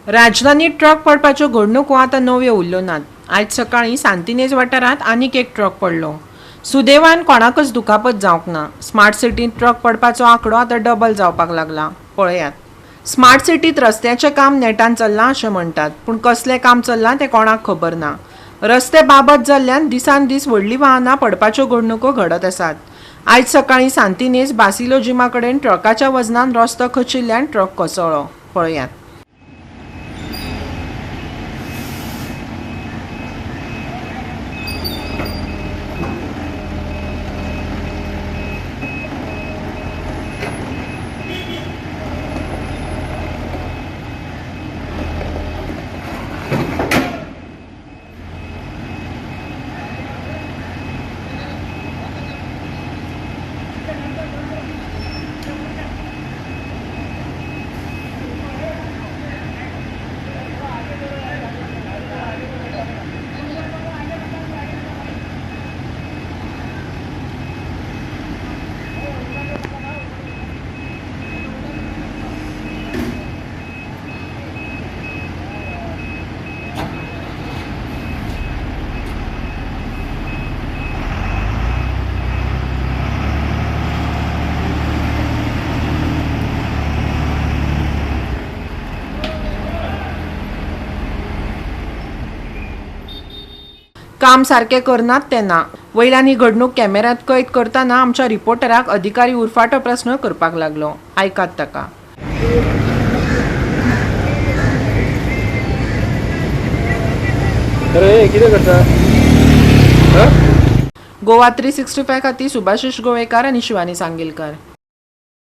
राजधानीत truck पडपाच्यो घडणुको आतां नव्यो उरल्यो नात. आयज सकाळीं सांतिनेज वाठारांत आनीक एक ट्रक पडलो. सुदैवान कोणाकच दुखापत जावंक ना. स्मार्ट सिटींत ट्रक पडपाचो आंकडो आतां डबल जावपाक लागला. पळयात, स्मार्ट सिटींत रस्त्याचें काम नेटान चल्लां अशें म्हणटात, पूण कसलें काम चल्लां तें कोणाक खबर ना. रस्ते बाबत जाल्ल्यान दिसान दीस व्हडलीं वाहनां पडपाच्यो घडणुको घडत आसात. आयज सकाळीं सांतिनेज बासिलो जिमा कडेन ट्रकाच्या वजनान रस्तो खचिल्ल्यान ट्रक कोसळ्ळो. पळयात. काम सारकें करनात तेन्ना वयल्यान ही घडणूक कॅमेऱ्यांत कैद करतना आमच्या रिपोर्टराक अधिकारी उरफाटो प्रस्न करपाक लागलो. आयकात ताका. अरे कितें करता? गोवा 365 खातीर सुभाषिश गोवेकार आनी शिवानी सांगेलकर.